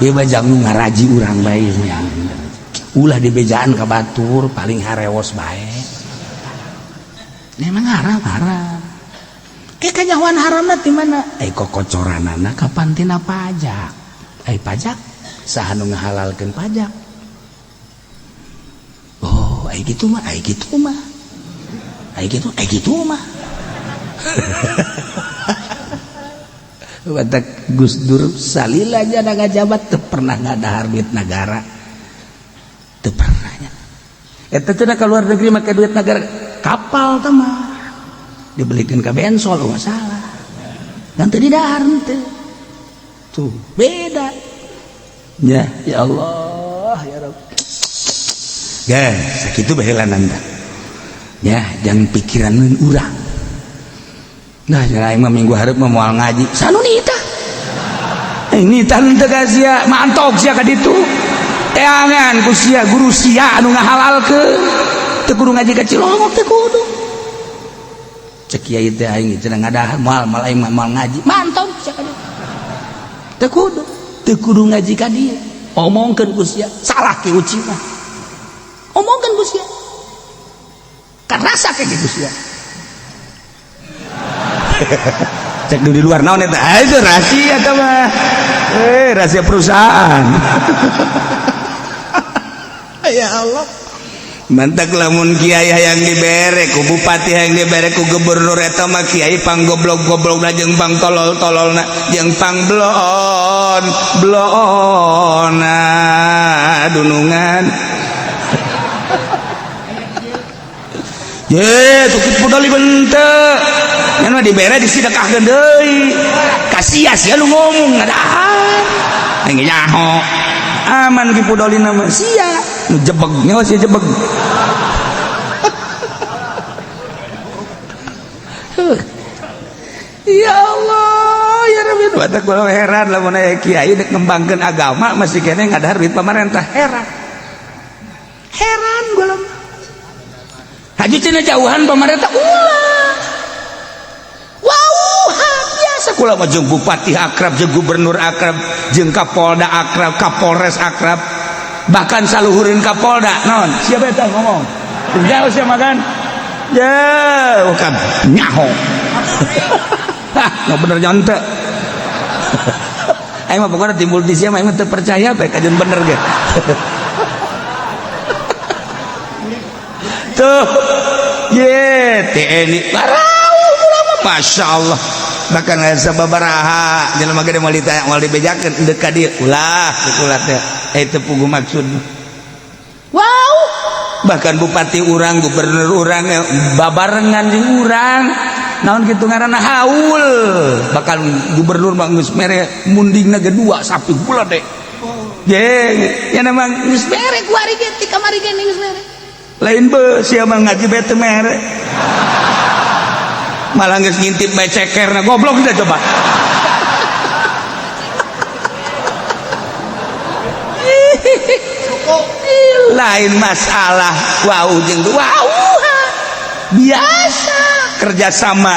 Ieu mah jang nu ngaraji urang bae yang ulah dibejaan ka batur paling harewos bae. Memang haram haram. Ke kanyahoan haramna ti mana? Eh kokocoranana kapan tina pajak? Eh pajak saha nu ngahalalkeun pajak? Oh, ai kitu mah, ai kitu mah. Ai kitu, ai kitu mah. Batak Gus Dur salila aja ngajabat teu pernah ngadahar duit negara. Teu pernah nya. Eta teh ka luar negeri make duit negara, kapal teh mah dibelikeun ka bensol masalah. Dan teu didahar teu. Tuh, beda. Ya, ya Allah, ya Rabb. Guys, sakitu baheulanan tah. Ya, jangan pikiran urang. Nah, aing mah minggu hareup mah moal ngaji. Sanu nita. Ini tante ka sia, mantok sia ka ditu. Teangan ku sia guru sia anu ngahalalkeun. Teu kudu ngaji ka Cilongok teu kudu. Cek kiai teh aing cenah ngadahar moal moal aing mah moal ngaji. Mantok sia ka ditu. Teu kudu, teu kudu ngaji ka dieu. Omongkeun ku sia, salah ki uci mah. Omongkeun ku sia. Karasa kayak gitu sia. Cek di luar naon eta? Ah, itu rahasia eta mah. Rahasia perusahaan. Ya Allah. Mantak lamun kiai hayang dibere ku bupati hayang dibere ku gubernur eta mah kiai pang goblok-goblokna jeung pang tolol-tololna jeung pang bloon bloona dunungan. Ye, tukit pudali bente. Ngan mah dibere disedekahkeun deui. Kasia sia nu ngomong ngadahar. Aing nyaho. Aman ki pudolina mah sia. Nu jebeg nyaho sia jebeg. Ya Allah, ya Rabbi. Batak kula heran lamun aya kiai dek ngembangkeun agama masih keneh ngadahar duit pamarentah. Heran. Heran gua. Haji cenah jauhan pamarentah ulah. Wow, biasa kula mah jeung bupati akrab, jeung gubernur akrab, jeung kapolda akrab, kapolres akrab, bahkan saluhureun kapolda. Naon? Siapa eta ngomong? Jauh sia makan. Ya, bukan nyaho. Hah, nu bener nyonte. Aing mah pokona timbul di sia mah aing mah teu percaya bae kajeun bener ge. Tuh, ye TNI barau ulama, masya Allah. Bahkan sababaraha jelema gede moal ditanya moal dibejakeun deuk ka dieu ulah ulah teh teu puguh maksud. Wow, bahkan bupati urang, gubernur urang babarengan jeung urang. Naon kitu ngaranna haul. Bahkan gubernur mah geus mere mundingna ge 2 sapi gula deh. Ye, nya memang geus mere kuari ge ti kamari ge geus mere. Lain be sia mah ngaji bae teu mere. Malah geus ngintip bae cekerna goblok teh coba. Lain masalah wau jeung wau. Biasa kerjasama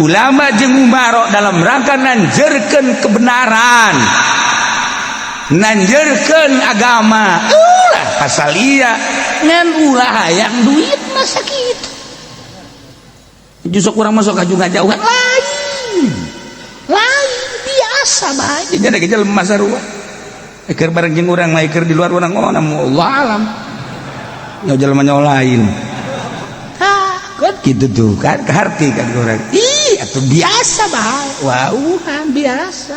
ulama jeung umaro dalam rangka nanjeurkeun kebenaran, nanjeurkeun agama. Ulah pasal iya ngan ulah hayang duit masa kitu. Justru kurang masuk ka jauhan lain. Lain biasa bae. Jadi ada jelema sarua. Eker bareng jeung urang mah eker di luar urang oh Allah alam. Nya jelema nya lain. Hah, kan kitu tuh kan kaharti kan urang. Ih, atuh biasa bae. Wauhan biasa.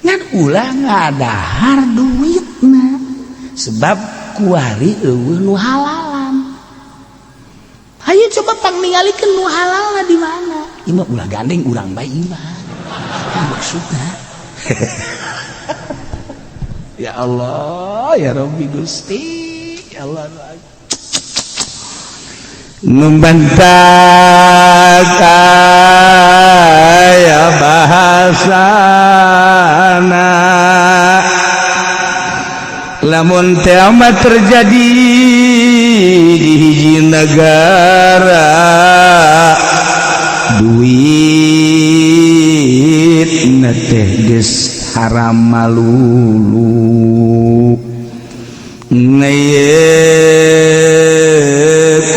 Ngan ulah ngadahar duitna. Sebab kuari eueuh nu halalan. Hayu coba pang ningalikeun nu halalna di mana. Ieu mah ulah gandeng urang bae ieu mah. Maksudna. Ya Allah, ya Rabbi Gusti, ya Allah. Membantah kaya bahasana lamun tema terjadi di hiji negara duit teh geus haram malulu. Ieu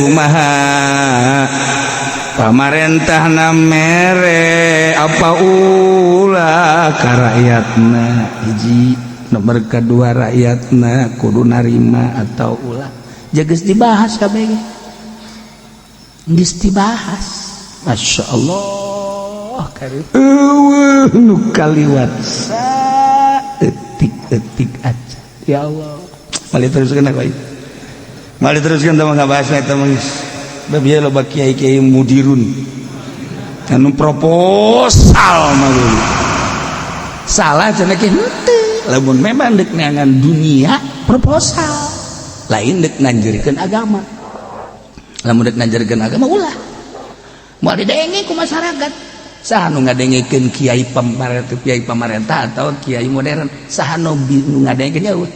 kumaha pamarentahna mere apa ulah ka rakyatna? Hiji. Nomor kedua, rakyatna kudu narima atau ulah? Geus dibahas kabeh, geus dibahas. Masya Allah, euweuh nu kaliwat saeutik-eutik aja. Ya Allah, moal diteruskeun aku ieu, moal diteruskeun teh mah, ngabahas eta mah geus. Bieu loba kiai-kiai mudirun anu proposal mah dulu salah cenah kieu henteu. Lamun memang dek neangan dunia, proposal lain dek nanjurikeun agama. Lamun dek nanjurikeun agama, ulah, moal didenge ku masyarakat. Saha nu ngadengekeun kiai pamarentah, kiai pamarentah atau kiai modern? Saha nu ngadengekeun? Ya euweuh,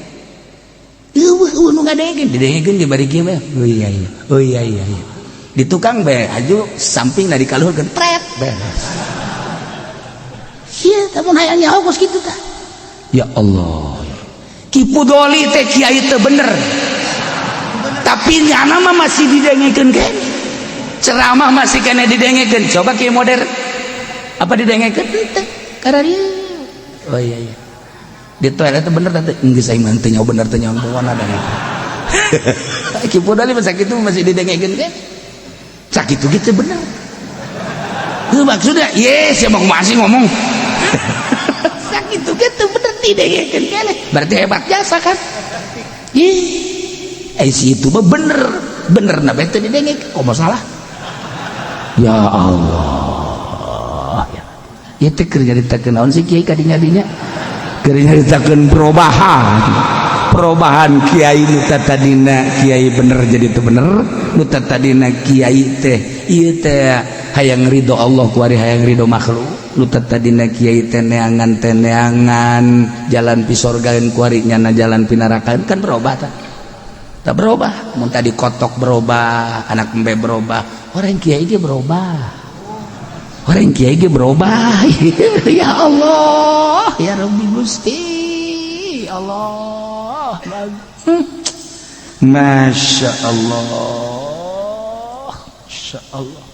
euweuh nu ngadengekeun. Didengekeun ge bari kieu, oh iya iya, oh iya iya iya, di tukang bae aju samping na dikaluhurkeun, pret, beres. Ieu lamun hayang nyaho kos kitu tah. Ya Allah, Ki Pudoli teh kiai teu bener, tapi nyana mah masih didengekeun keneh, ceramah masih keneh didengekeun. Coba kiai modern, apa didengekeun? Teu karena oh iya iya, di toilet itu bener tante, geus aing mah teu nyaho bener teu nyaho, pokona da Ki Pudoli mah sakitu masih didengekeun keneh, sakitu gitu bener. Heuh, maksudnya yes ya mau masih ngomong sakitu gitu bener didengekeun keneh, berarti hebat jasa kan. Ih, eh si itu mah bener bener, nah teu didengek kok mau salah. Ya Allah, ya ieu teh keur nyaritakeun naon sih kiai kadinya dinya? Keur nyaritakeun perubahan, perubahan kiai nu tadina kiai bener jadi teu bener, nu tadina kiai teh ieu teh hayang ridho Allah, kuari hayang ridho makhluk, nu tadina kiai teh neangan teh neangan jalan pisorgaeun, kuari nyana jalan pinarakaan. Kan berubah tah? Tak berubah. Mun tadi kotok berubah, anak embe berubah, orang kiai ge berubah, orang kiai ge berubah. Ya Allah, ya Rabbi, Gusti Allah. Masya Allah, Masya Allah.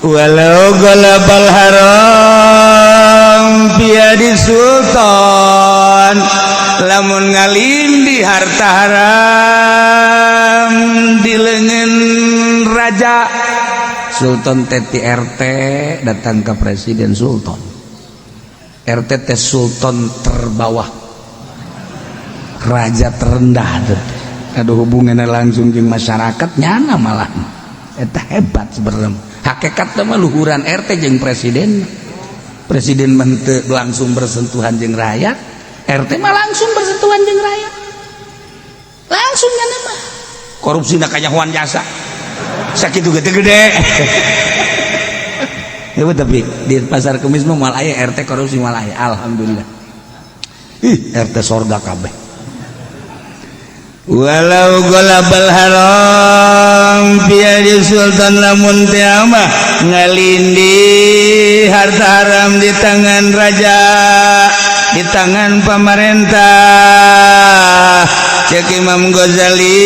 Walau ghalabal haram biyadi sultan, lamun ngalindi harta haram di lengan raja, sultan teh RT datang ke presiden. Sultan RT teh sultan terbawah, raja terendah teh ada hubungannya langsung jeung masyarakat nyana. Malah eta hebat sebenarnya, hakikat mah luhuran RT jeung presiden. Presiden mente langsung bersentuhan jeung rakyat, RT mah langsung bersentuhan jeung rakyat langsung. Nyana mah korupsi na kanyahoan jasa sakitu gede gede ya. Tapi di Pasar Kemis mah moal aya RT korupsi, moal aya, alhamdulillah. Ih, RT sorga kabeh. Walau ghalabal haram biyadi sultan, lamun teh mah ngalindi harta haram di tangan raja, di tangan pemerintah, cek Imam Ghazali,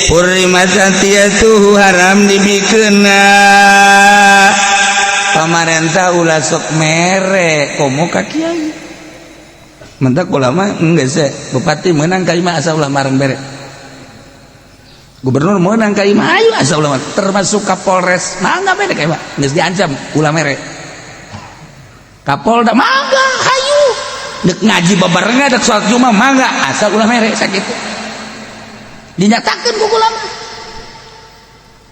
hurrimat atiyatuhu, haram dibikeuna. Pamarentah ulah sok mere komo ka kiai. Mentak ulama enggak sih, bupati menang ka imah asal ulah marang bere, gubernur menang ka imah ayo asal ulah, termasuk Kapolres mangga bere ka imah, geus diancam ulah mere. Kapolda mangga hayu dek ngaji babarengan, dek salat Jumat mangga, asal ulah mere. Sakitu dinyatakan ku ulama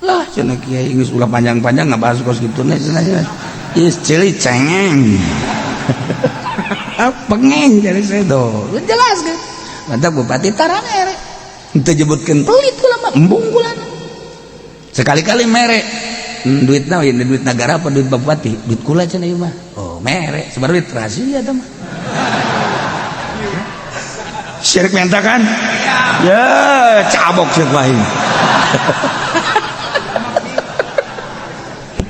lah cenah. Kiai geus ulah panjang-panjang ngabahas kos kitu cenah cenah. Geus ceuli cengeng pengeng jadi sedo jelas kan. Mantap, bupati tara mere, teu nyebutkeun pelit ulama, embung kulana sekali-kali mere. Duit naon, duit negara apa duit bupati? Duit kula cenah ieu mah. Oh. Oh, mere sebar duit rahasia teh mah. Syirik minta kan? Ya, cabok sih aing.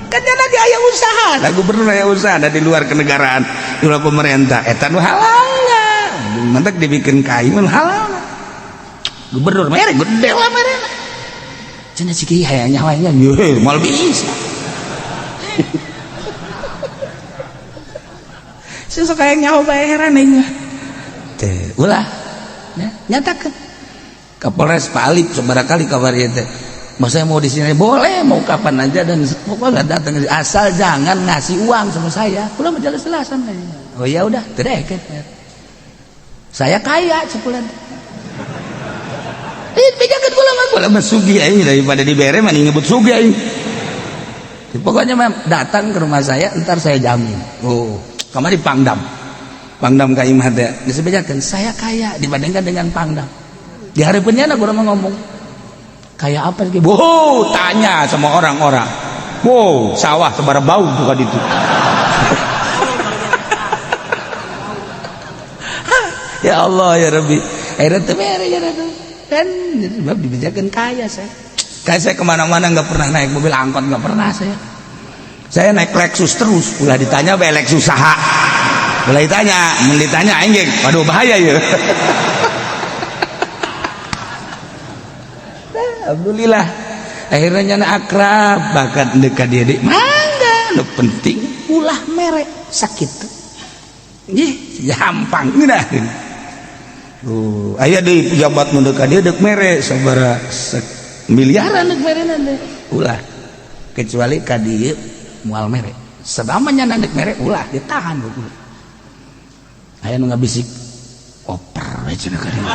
Kan dia lagi aya usaha. Nah, gubernur aya usaha ada di luar kenegaraan, di luar pemerintah. Eta nu halal. Mantak dibikin kai mun halal. Gubernur mere gede lah mere. Cenah si kiai hayang nyawanya, ye moal bisa. Sesok hayang nyawa bae heran aing mah. Teh, ulah. Ya, nyatakan. Kapolres Pak Alip sabaraha kali kabar ieu teh. Mau saya mau di sini boleh, mau kapan aja dan pokoknya datang asal jangan ngasih uang sama saya. Udah jelas-jelasan. Oh ya udah, tidak. Saya kaya sebulan. Eh, bejakeun kula mah kula mah sugih aing daripada dibere mah nyebut sugih aing. Pokoknya mah datang ke rumah saya, ntar saya jamin. Oh, kamari Pangdam. Pangdam ka imah teh geus bejakeun saya kaya dibandingkan dengan Pangdam. Di hareupeunnya gua mah ngomong kayak apa sih? Wow, tanya sama orang-orang. Wow, sawah sabaraha bau bukan itu. Ya Allah ya Rabbi. Akhirnya teu mere ya dan sebab dibejakeun kaya saya. Kayak saya kemana-mana nggak pernah naik mobil angkot, nggak pernah saya. Saya naik Lexus terus. Ulah ditanya bae Lexus saha. Ulah ditanya, mun ditanya aing ge, waduh bahaya ya. Alhamdulillah akhirnya nyana akrab bahkan dekat dia di mangga nu penting ulah merek sakit ih gampang geunah. Aya deui pejabat nu dekat dia deuk mere sabaraha miliaran deuk merena teh ulah kecuali ka dieu moal mere selama nyana deuk mere ulah ditahan ulah. Aya nu ngabisik oper we cenah ka dieu.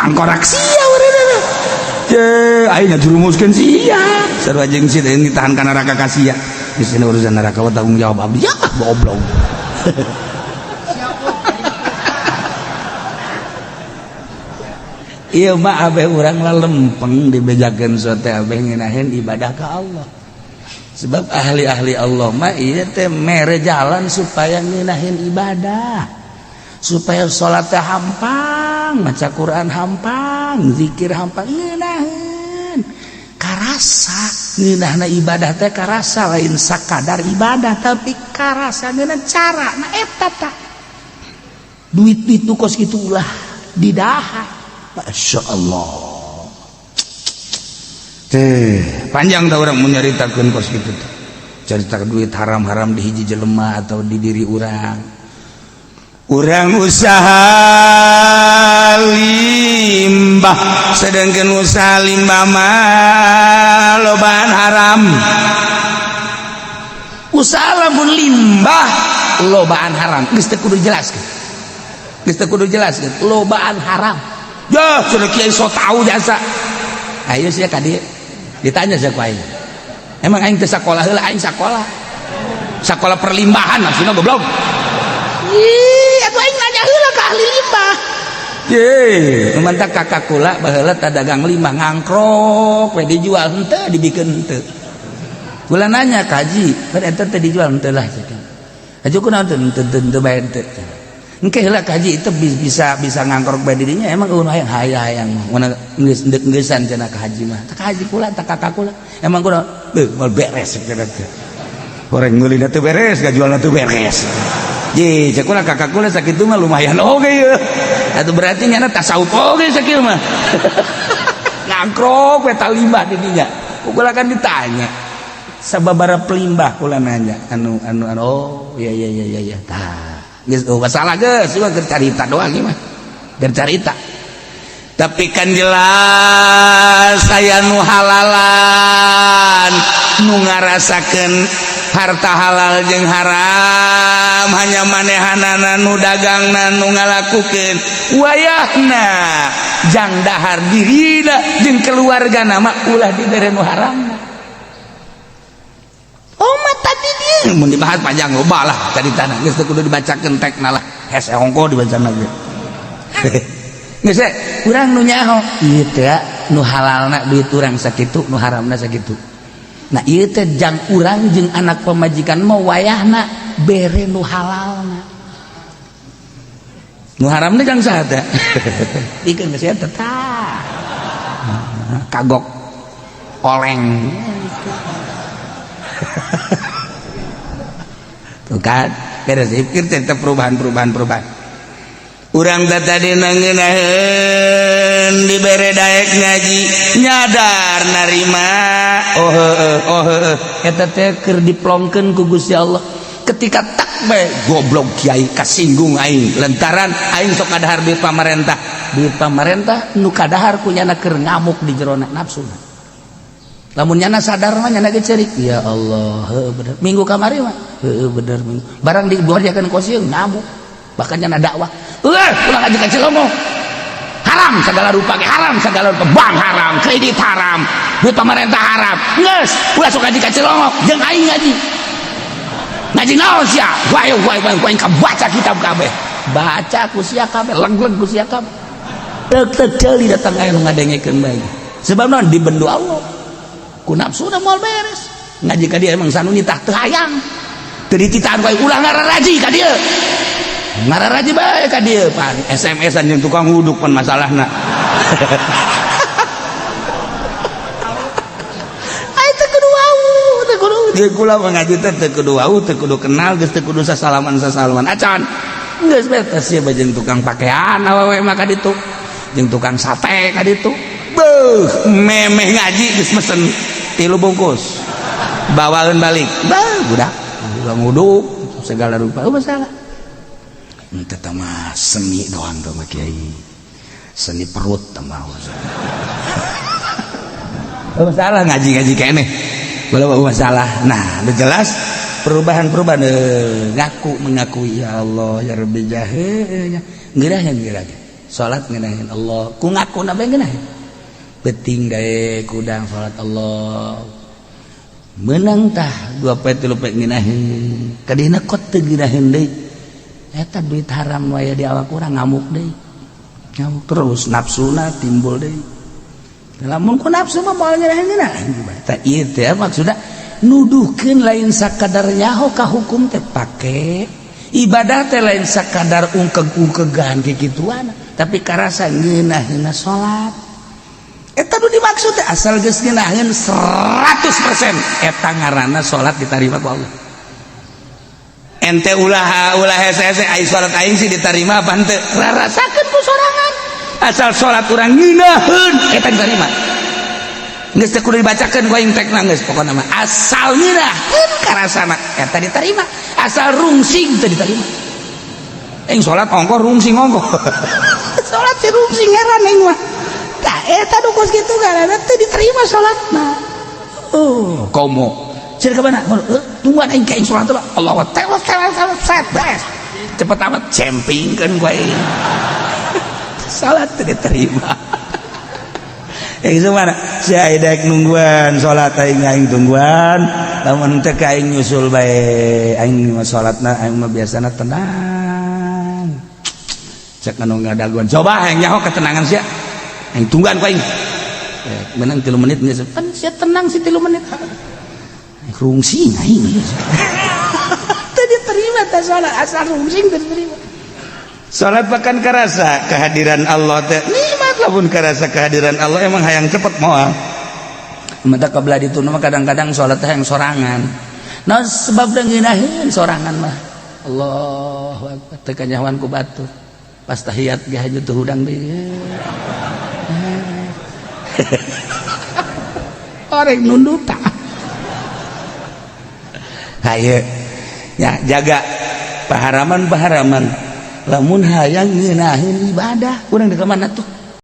Tangkorak sia urang teh aing ngajurumuskeun sia sarua jeung si teh ditahan ka neraka ka sia di sini urusan neraka tanggung jawab abdi ya goblok. Ieu mah abeh urang lah lempeng dibejakeun sote abeh ngeunaheun ibadah ka Allah. Sebab ahli-ahli Allah mah ieu teh mere jalan supaya ngeunaheun ibadah. Supaya salat teh hampang, maca Quran hampang, zikir hampang ngeunaheun. Karasa ngeunahna ibadah teh karasa lain sakadar ibadah tapi karasa ngeunah cara na eta tah. Duit-duit nu kos kitu ulah didahar. Masya Allah. Teh, panjang tah urang mun nyaritakeun kos kitu teh. Carita duit haram-haram di hiji jelema atau di diri urang. Urang usaha limbah, sedangkan usaha limbah mah lobaan haram. Usaha lamun limbah lobaan haram, geus teu kudu dijelaskeun. Geus teu kudu dijelaskeun, lobaan haram. Ya, sudah kiai so tahu jasa. Ayo sia ka dieu. Ditanya sia ku aing. Emang aing teu sakola heula, aing sakola. Sakola perlimbahan maksudna goblok. Ih, atuh aing nanya heula ka ahli limbah. Ye, mantak kakak kula baheula tah dagang limbah ngangkrok we dijual henteu dibikeun henteu. Kula nanya ka haji, pan eta teh dijual henteu lah cek. Haji kunaon teu henteu bae henteu. Engke heula ka haji itu bisa bisa ngangkrok bae dirinya emang eueuh hayang hayang mana geus ndek-ngeusan cenah ka haji mah. Tah ka haji kula tah kakak kula. Emang kunaon? Beuh moal beres cenah teh. Goreng meulina teu beres, ngajualna teu beres. Ye, cek kula kakak kula sakitu mah lumayan oge ye. Atuh berarti nyana tasawuf oge sakieu mah. Ngangkrok we talimbah di dinya. Kula kan ditanya. Sababaraha pelimbah kula nanya anu anu anu oh iya iya iya iya tah. Geus oh masalah geus ieu keur carita doang ieu mah. Keur carita. Tapi kan jelas aya nu halalan nu ngarasakeun harta halal jeung haram hanya manehanana nu dagangna nu ngalakukeun wayahna jang dahar dirina jeung keluargana mah ulah dibere nu haram. Oh mah tadi dia mun dibahas panjang loba lah caritana geus teu kudu dibacakeun tekna lah hese ongko dibacana ge. Geus we urang nu nyaho ieu teh nu halalna duit urang sakitu nu haramna sakitu. Nah, ieu teh jang urang jeung anak pamajikan mah wayahna bere nu halalna. Nu haramna jang saha teh? Dikeun geus eta tah. Kagok oleng. Tuh kan, beres pikir cerita perubahan-perubahan. Urang teh tadi nangeunaheun dibere daek ngaji nyadar narima oh heueuh oh heueuh eta teh keur diplongkeun ku Gusti Allah. Ketika tak bae goblok kiai kasinggung aing lantaran aing sok ngadahar duit pamarentah, duit pamarentah nu kadahar ku nyana keur ngamuk di jerona nafsuna. Lamun nyana sadar mah nyana ge ceurik, ya Allah heueuh bener minggu kamari mah heueuh bener minggu barang diborjakeun kosieun ngamuk. Bahkan nyana dakwah ulah ngaji ka Cilomo haram segala rupa ge haram segala rupa, bank haram, kredit haram, duit pamarentah haram, geus ulah sok ngaji ka Cilongok jeung aing ngaji. Ngaji naon sia? Wae wae wae aing kabaca kitab kabeh. Baca ku sia kabeh, leg-leg ku sia kabeh. Teuk-teuk ceuli datang aya nu ngadengekeun bae. Sebab naon dibendu Allah. Ku nafsuna moal beres. Ngaji ka dia emang sanuni tah teu hayang. Teu dititahan ku aing ulah ngararaji ka dieu. Ngararaji bae ka dieu pan SMS-an jeung tukang wuduk pan masalahna. Ai teu kudu wau, teu kudu jeung kula mah ngaji teh teu kudu wau, teu kudu kenal, geus teu kudu sasalaman-sasalaman acan. Geus betes sia bae jeung tukang pakaian awewe mah ka ditu. Jeung tukang sate ka ditu. Beuh, memeh ngaji geus mesen 3 bungkus. Bawaeun balik. Bah, budak tukang wuduk segala rupa oh masalah. Eta mah seni doang tuh mah kiai. Seni perut mah. Masalah ngaji-ngaji keneh. Bae masalah. Nah, udah jelas perubahan-perubahan ngaku mengakui ya Allah ya Rabbi jahe nya. Ngeunaheun geura ge. Salat ngeunaheun Allah. Ku ngakuna bae ngeunaheun. Penting daek kudang salat Allah. Menang tah 2 poe 3 poe ngeunaheun. Kadina kot teu ngeunaheun deui. Eta duit haram waya di awak urang ngamuk deui. Ngamuk terus nafsuna timbul deui. Lamun ku nafsu mah moal nyerahin geunah. Tah ieu teh maksudna nuduhkeun lain sakadar nyaho ka hukum teh pake. Ibadah teh lain sakadar ungkeg-ungkegan kikituan, tapi karasa ngeunaheunna salat. Eta nu dimaksud teh asal geus ngeunaheun 100% eta ngaranna salat ditarima ku Allah. Ente ulah ulah hese-hese ai salat aing sih diterima apa henteu rarasakeun ku sorangan asal salat urang ngeunaheun eta diterima geus teu kudu dibacakeun ku aing tekna geus pokona mah asal ngeunaheun karasana eta diterima asal rungsing teu diterima aing salat ongkoh rungsing ongkoh salat si rungsing heran aing mah tah eta nu kos kitu karana teu diterima salatna oh komo ciri ke mana? Tungguan aing ka aing salat teh Allah tewas tewas tewas set beres cepet amat cempingkeun ku aing salat teu diterima eh mana si daek nungguan salat aing aing tungguan lamun teu ka aing nyusul bae aing mah salatna aing mah biasana tenang cek anu ngadaguan coba aing nyaho ketenangan sia aing tungguan ku aing menang 3 menit geus pan sia tenang si 3 menit rungsing aing teu diterima teh salat asal rungsing teu diterima salat bahkan karasa kehadiran Allah teh nikmat lamun karasa kehadiran Allah emang hayang cepet moal mata kebelah ditu mah kadang-kadang salat teh hayang sorangan nah sebab ngeunaheun sorangan mah Allahu akbar teu kanyahoan ku batur pas tahiyat ge haju teu hudang deui orang nunduk tak. Haye ya jaga paharaman-paharaman lamun hayang ngeunaheun ibadah urang di mana tuh